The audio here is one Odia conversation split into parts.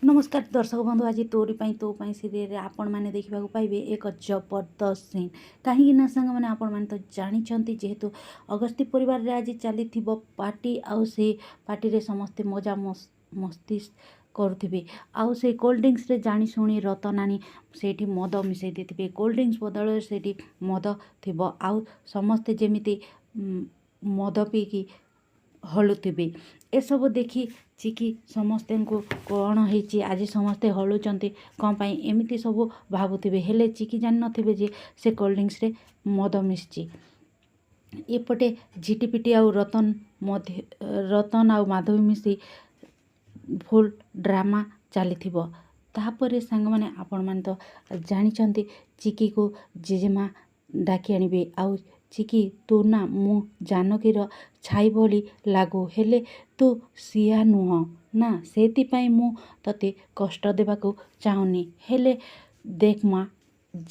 ନମସ୍କାର ଦର୍ଶକ ବନ୍ଧୁ, ଆଜି ତୋରି ପାଇଁ ତୋ ପାଇଁ ସିରିଏଲରେ ଆପଣମାନେ ଦେଖିବାକୁ ପାଇବେ ଏକ ଜବରଦସ୍ତ ସିନ୍। କାହିଁକି ନା ସାଙ୍ଗମାନେ, ଆପଣମାନେ ତ ଜାଣିଛନ୍ତି, ଯେହେତୁ ଅଗସ୍ତି ପରିବାରରେ ଆଜି ଚାଲିଥିବ ପାର୍ଟି, ଆଉ ସେ ପାର୍ଟିରେ ସମସ୍ତେ ମଜା ମସ୍ତି କରୁଥିବେ। ଆଉ ସେଇ କୋଲ୍ଡ ଡ୍ରିଙ୍କସରେ ଜାଣିଶୁଣି ରତନାନୀ ସେଇଠି ମଦ ମିଶାଇ ଦେଇଥିବେ। କୋଲ୍ଡ ଡ୍ରିଙ୍କସ ବଦଳରେ ସେଇଠି ମଦ ଥିବ, ଆଉ ସମସ୍ତେ ଯେମିତି ମଦ ପିଇକି ହଲୁଥିବେ। ଏସବୁ ଦେଖି ଚିକି ସମସ୍ତଙ୍କୁ କ'ଣ ହେଇଛି, ଆଜି ସମସ୍ତେ ହଲୁଛନ୍ତି କ'ଣ ପାଇଁ, ଏମିତି ସବୁ ଭାବୁଥିବେ। ହେଲେ ଚିକି ଜାଣିନଥିବେ ଯେ ସେ କୋଲ୍ଡ ଡ୍ରିଙ୍କସରେ ମଦ ମିଶିଛି। ଏପଟେ ଝିଟିପିଟି ଆଉ ରତନ ମଧ୍ୟ, ରତନ ଆଉ ମାଧବୀ ମିଶି ଫୁଲ୍ ଡ୍ରାମା ଚାଲିଥିବ। ତାପରେ ସାଙ୍ଗମାନେ, ଆପଣମାନେ ତ ଜାଣିଛନ୍ତି, ଚିକିକୁ ଜେଜେମା ଡାକି ଆଣିବେ। ଆଉ ଚିକି, ତୁ ନା ମୁଁ ଜାନକୀର ଛାଇ ଭଳି ଲାଗୁ, ହେଲେ ତୁ ସିଆ ନୁହଁ ନା, ସେଥିପାଇଁ ମୁଁ ତୋତେ କଷ୍ଟ ଦେବାକୁ ଚାହୁଁନି। ହେଲେ ଦେଖ ମା,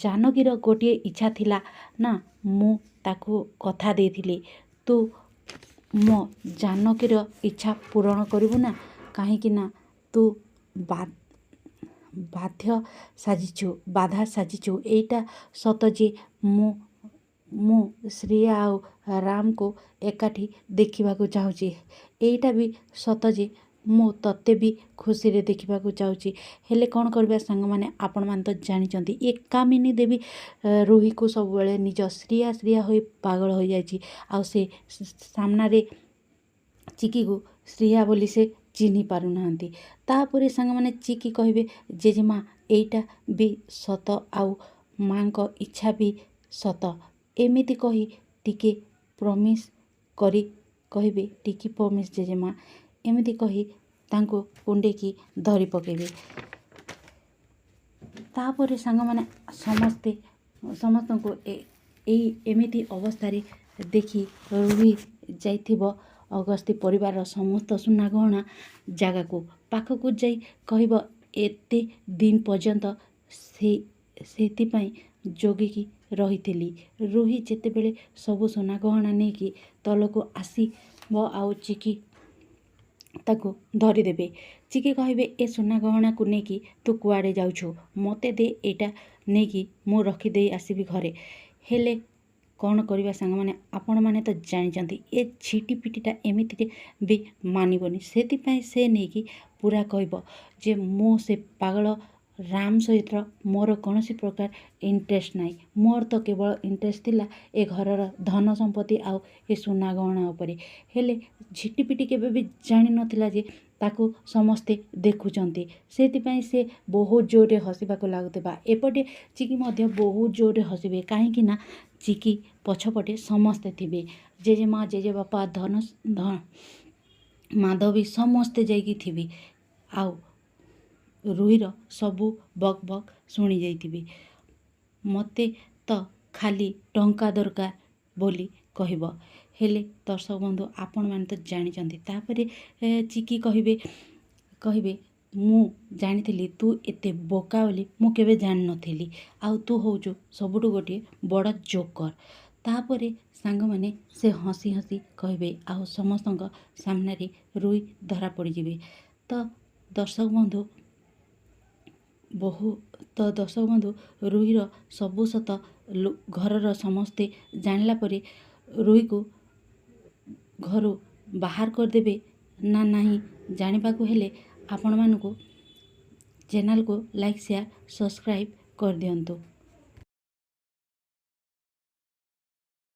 ଜାନକୀର ଗୋଟିଏ ଇଚ୍ଛା ଥିଲା ନା, ମୁଁ ତାକୁ କଥା ଦେଇଥିଲି। ତୁ ମୋ ଜାନକୀର ଇଚ୍ଛା ପୂରଣ କରିବୁ ନା? କାହିଁକି ନା ତୁ ବାଧ୍ୟ ସାଜିଛୁ, ବାଧା ସାଜିଛୁ। ଏଇଟା ସତ ଯେ ମୁଁ ଶ୍ରୀୟା ଆଉ ରାମକୁ ଏକାଠି ଦେଖିବାକୁ ଚାହୁଁଛି। ଏଇଟା ବି ସତ ଯେ ମୁଁ ତୋତେ ବି ଖୁସିରେ ଦେଖିବାକୁ ଚାହୁଁଛି। ହେଲେ କ'ଣ କରିବା ସାଙ୍ଗମାନେ, ଆପଣମାନେ ତ ଜାଣିଛନ୍ତି, ଏ କାମିନୀ ଦେବୀ ରୁହିକୁ ସବୁବେଳେ ନିଜ ଶ୍ରୀୟା ଶ୍ରୀୟା ହୋଇ ପାଗଳ ହୋଇଯାଇଛି। ଆଉ ସେ ସାମ୍ନାରେ ଚିକିକୁ ଶ୍ରୀୟା ବୋଲି ସେ ଚିହ୍ନି ପାରୁନାହାନ୍ତି। ତାପରେ ସାଙ୍ଗମାନେ, ଚିକି କହିବେ, ଜେଜେମା, ଏଇଟା ବି ସତ ଆଉ ମାଆଙ୍କ ଇଚ୍ଛା ବି ସତ। ଏମିତି କହି ଟିକେ ପ୍ରମିସ୍ କରି କହିବେ, ଟିକି ପ୍ରମିସ୍ ଜେଜେମା। ଏମିତି କହି ତାଙ୍କୁ କୁଣ୍ଡେଇକି ଧରି ପକେଇବେ। ତାପରେ ସାଙ୍ଗମାନେ, ସମସ୍ତେ ସମସ୍ତଙ୍କୁ ଏଇ ଏମିତି ଅବସ୍ଥାରେ ଦେଖି ରୁହି ଯାଇଥିବ ଅଗସ୍ତି ପରିବାରର ସମସ୍ତ ସୁନା ଗହଣା ଜାଗାକୁ ପାଖକୁ ଯାଇ କହିବ, ଏତେ ଦିନ ପର୍ଯ୍ୟନ୍ତ ସେ ସେଥିପାଇଁ ଜଗିକି ରହିଥିଲି। ରୁହି ଯେତେବେଳେ ସବୁ ସୁନା ଗହଣା ନେଇକି ତଳକୁ ଆସିବ, ଆଉ ଚିକି ତାକୁ ଧରିଦେବେ। ଚିକି କହିବେ, ଏ ସୁନା ଗହଣାକୁ ନେଇକି ତୁ କୁଆଡ଼େ ଯାଉଛୁ? ମୋତେ ଦେ ଏଇଟା, ନେଇକି ମୁଁ ରଖିଦେଇ ଆସିବି ଘରେ। ହେଲେ କ'ଣ କରିବା ସାଙ୍ଗମାନେ, ଆପଣମାନେ ତ ଜାଣିଛନ୍ତି, ଏ ଝିଟିପିଟିଟା ଏମିତିରେ ବି ମାନିବନି। ସେଥିପାଇଁ ସେ ନେଇକି ପୁରା କହିବ ଯେ ମୁଁ ସେ ପାଗଳ ରାମ ସହିତ ମୋର କୌଣସି ପ୍ରକାର ଇଣ୍ଟରେଷ୍ଟ ନାହିଁ। ମୋର ତ କେବଳ ଇଣ୍ଟରେଷ୍ଟ ଥିଲା ଏ ଘରର ଧନ ସମ୍ପତ୍ତି ଆଉ ଏ ସୁନା ଗହଣା ଉପରେ। ହେଲେ ଝିଟିପିଟି କେବେ ବି ଜାଣିନଥିଲା ଯେ ତାକୁ ସମସ୍ତେ ଦେଖୁଛନ୍ତି। ସେଥିପାଇଁ ସେ ବହୁତ ଜୋରରେ ହସିବାକୁ ଲାଗୁଥିବା। ଏପଟେ ଚିକି ମଧ୍ୟ ବହୁତ ଜୋରରେ ହସିବେ, କାହିଁକି ନା ଚିକି ପଛପଟେ ସମସ୍ତେ ଥିବେ, ଜେଜେମା, ଜେଜେବାପା, ଧନ, ମାଧବୀ ସମସ୍ତେ ଯାଇକି ଥିବେ, ଆଉ ରୁହିର ସବୁ ବକ୍ ବକ୍ ଶୁଣି ଯାଇଥିବେ। ମୋତେ ତ ଖାଲି ଟଙ୍କା ଦରକାର ବୋଲି କହିବ। ହେଲେ ଦର୍ଶକ ବନ୍ଧୁ, ଆପଣମାନେ ତ ଜାଣିଛନ୍ତି, ତାପରେ ଚିକି କହିବେ, ମୁଁ ଜାଣିଥିଲି ତୁ ଏତେ ବୋକା ବୋଲି ମୁଁ କେବେ ଜାଣିନଥିଲି, ଆଉ ତୁ ହେଉଛୁ ସବୁଠୁ ଗୋଟିଏ ବଡ଼ ଜୋକର। ତାପରେ ସାଙ୍ଗମାନେ, ସେ ହସି ହସି କହିବେ, ଆଉ ସମସ୍ତଙ୍କ ସାମ୍ନାରେ ରୁଇ ଧରା ପଡ଼ିଯିବେ। ତ ଦର୍ଶକ ବନ୍ଧୁ ବହୁ ତ ଦର୍ଶକ ବନ୍ଧୁ, ରୁହିର ସବୁ ସତ ଘରର ସମସ୍ତେ ଜାଣିଲା ପରେ ରୁହିକୁ ଘରୁ ବାହାର କରିଦେବେ ନା ନାହିଁ, ଜାଣିବାକୁ ହେଲେ ଆପଣମାନଙ୍କୁ ଚ୍ୟାନେଲକୁ ଲାଇକ୍, ସେୟାର, ସବସ୍କ୍ରାଇବ୍ କରିଦିଅନ୍ତୁ।